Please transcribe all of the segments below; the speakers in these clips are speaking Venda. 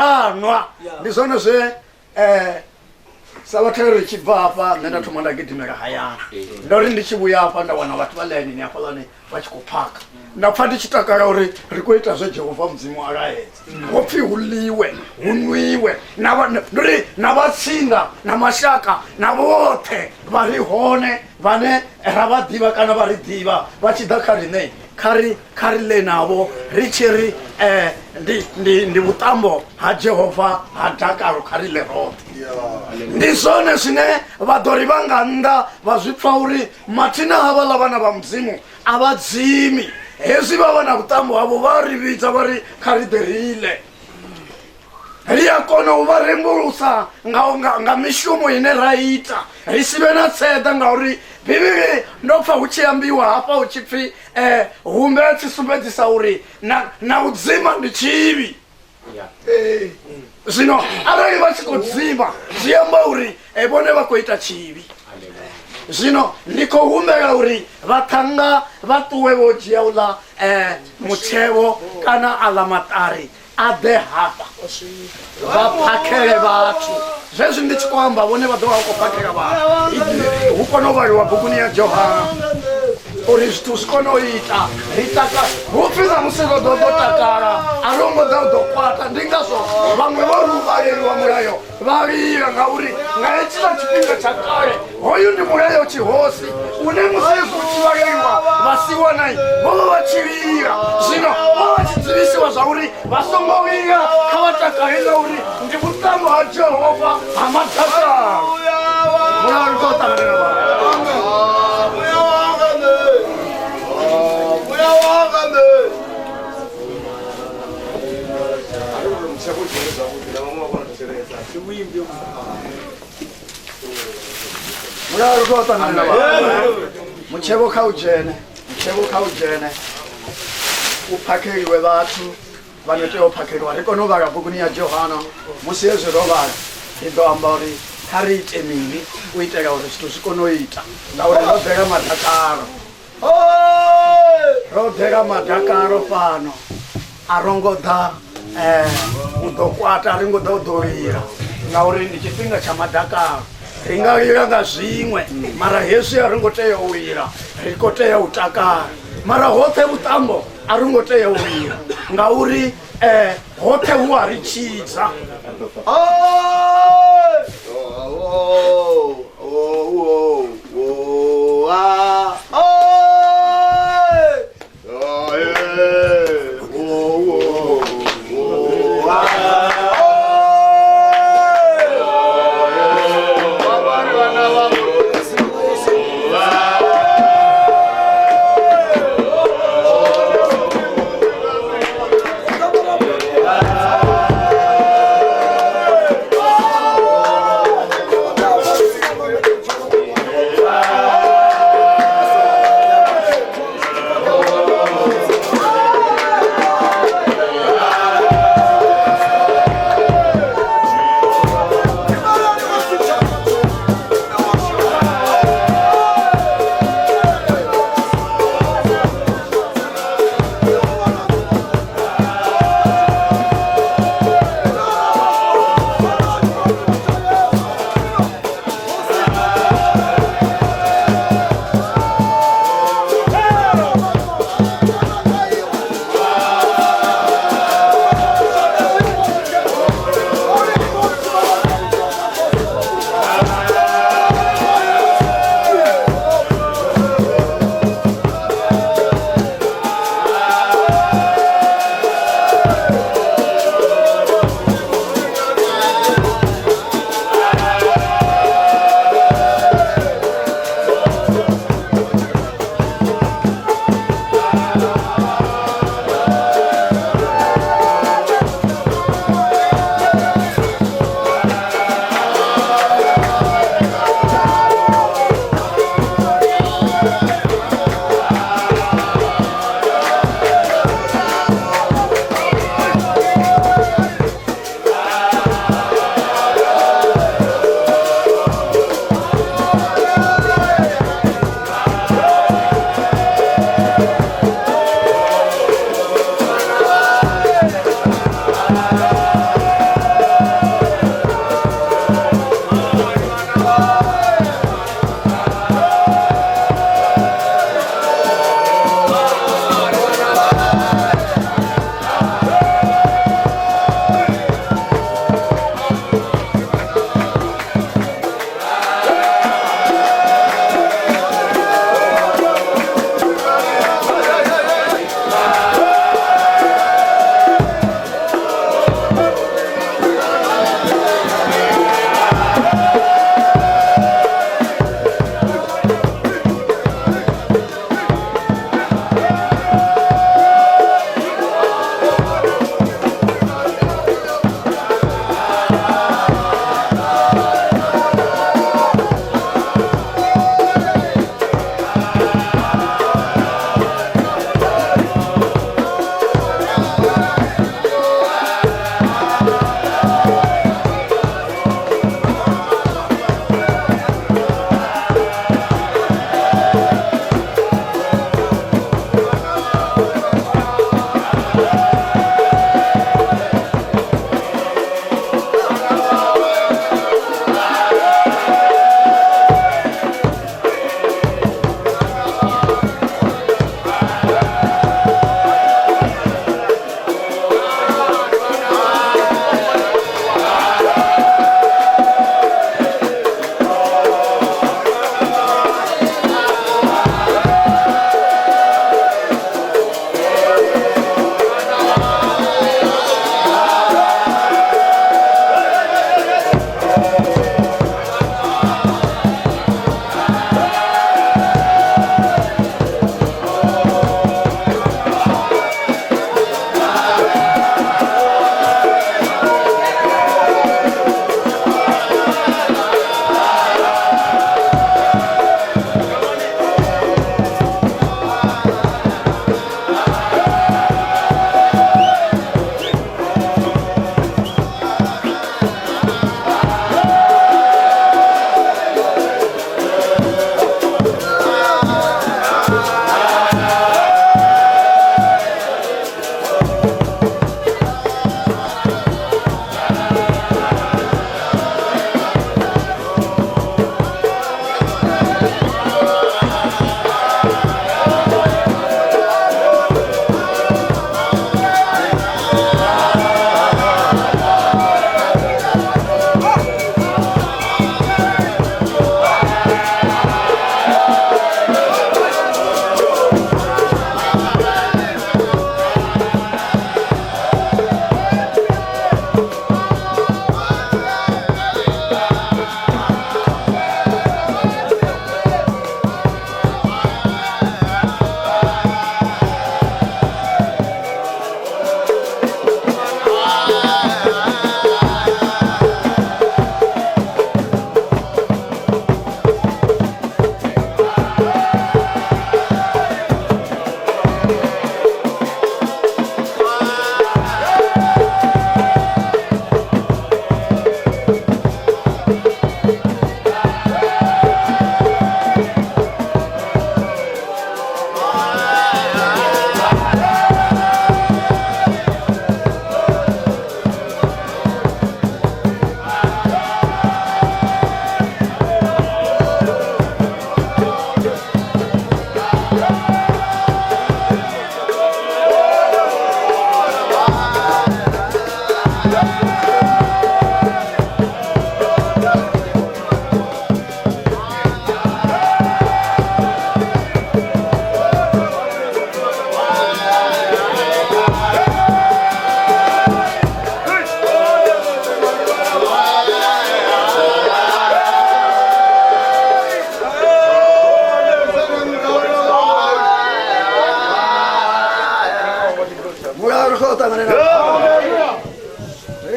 Ra nwa. Ndi zwone zwe sa vhathu ri tshi bva hafha, nṋe nda thoma nda gidimela hayani. Ndo ri ndi tshi vhuya hafha nda wana vhathu vha ḽainini hafhaḽani vha tshi khou phakha. Nda pfa ndi tshi takala uri ri khou ita zwe Jehova Mudzimu a laedza. Ho pfhi hu ḽiwe, hu nwiwe, na vha ndo ri na vhatsinda na mashaka na vhoṱhe vha ri hone vhane ra vha ḓivha kana vha ri ḓivha vha tshi ḓa kha riṋe, kha ri kha ri ḽe navho ri tshi ri ndi ndi ndi vhuṱambo ha Jehova ha dakalo, kha ri ḽe roṱhe. Ndi zwone zwine vha ḓo ri vha nga nnḓa vha zwi pfa uri mathina havhaḽa vhana vha Mudzimu a vha dzimi. Hezwi vha vha na vhuṱambo havho vha ri vhidza vha ri kha ri ḓe ri ḽe. Ri a kona u vha rembulusa nga mishumo ine ra ita, ri si vhe na tseḓa, ngauri Bivhili ndo pfa hu tshi ambiwa hafha hu tshi pfi humbela tshi sumbedzisa uri na u dzima ndi tshivhi. Zwino arali vha tshi khou dzima zwi amba uri vhone vha khou ita tshivhi. Zwino ndi khou humbela uri vhaṱhannga vha ṱuwe vho dzhia uḽa mutshevho kana aḽa maṱari a ḓe hafha vha phakhele vhathu. Zwezwi ndi tshi khou amba vhone vha ḓo vha vha khou phakhela vhathu, hu kone u vhaliwa buguni ya Johana uri zwithu zwi kone u ita ri taka. Hu pfi na musi ro ḓo ḓo takala, a ro ngo ḓa u ḓo kwata. Ndi ngazwo vhaṅwe vho ri u vhaleliwa mulayo vha lila, ngauri nga hetshiḽa tshifhinga tsha kale hoyu ndi mulayo tshihosi une musi Yesu u tshi vhaleliwa vhasiwana vho vha vha tshi lila. Zwino vha vha tshi dzivhisiwa zwa uri vha songo lila, kha vha takale ngauri ndi vhuṱambo ha Jehova ha madakalo. Mulalo kha u ṱanganela vhathu. Mulalo kha u ṱanganela vhathu. Mutshevho kha u dzhene, mutshevho kha u dzhene, u phakheliwe vhathu vha no tea u phakheliwa. Ri kone u vhala buguni ya Johana. Musi hezwi ro vhala ri ḓo amba uri kha ri ite mini u itela uri zwithu zwi kone u ita, ngauri ro ḓela madakalo, ro ḓela madakalo fhano. A ro ngo ḓa u ḓo kwata, a ri ngo ḓa u ḓo lila, ngauri ndi tshifhinga tsha madakalo. Ri nga lila nga zwiṅwe, mara hezwi a ri ngo tea u lila, ri khou tea u takala. Mara hoṱhe vhuṱambo a ri ngo tea u lila, ngauri hoṱhe hu a ri tshidza.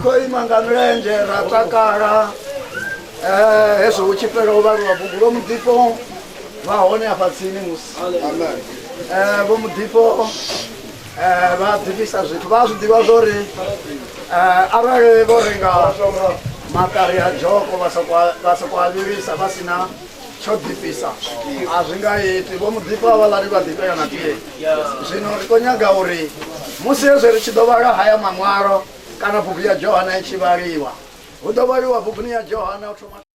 khou ima nga milenzhe ra takala hezwo hu tshi fhela u vhaliwa bugu Vho Muḓifho vha hone afha tsini musi Vho Muḓifho vha ḓifhisa zwithu, vha zwi ḓivha zwori arali vho renga maṱari a dzhoko vha soko a vhilisa vha sina tsho ḓifhisa a zwi nga iti. Vho Muḓifho havhaḽani vha ḓifhela na tie. Zwino ri khou nyaga uri musi hezwi ri tshi ḓo vhala haya maṅwalo kana bugu ya Johana i tshi vhaliwa, hu ḓo vhaliwa buguni ya Johana u thoma.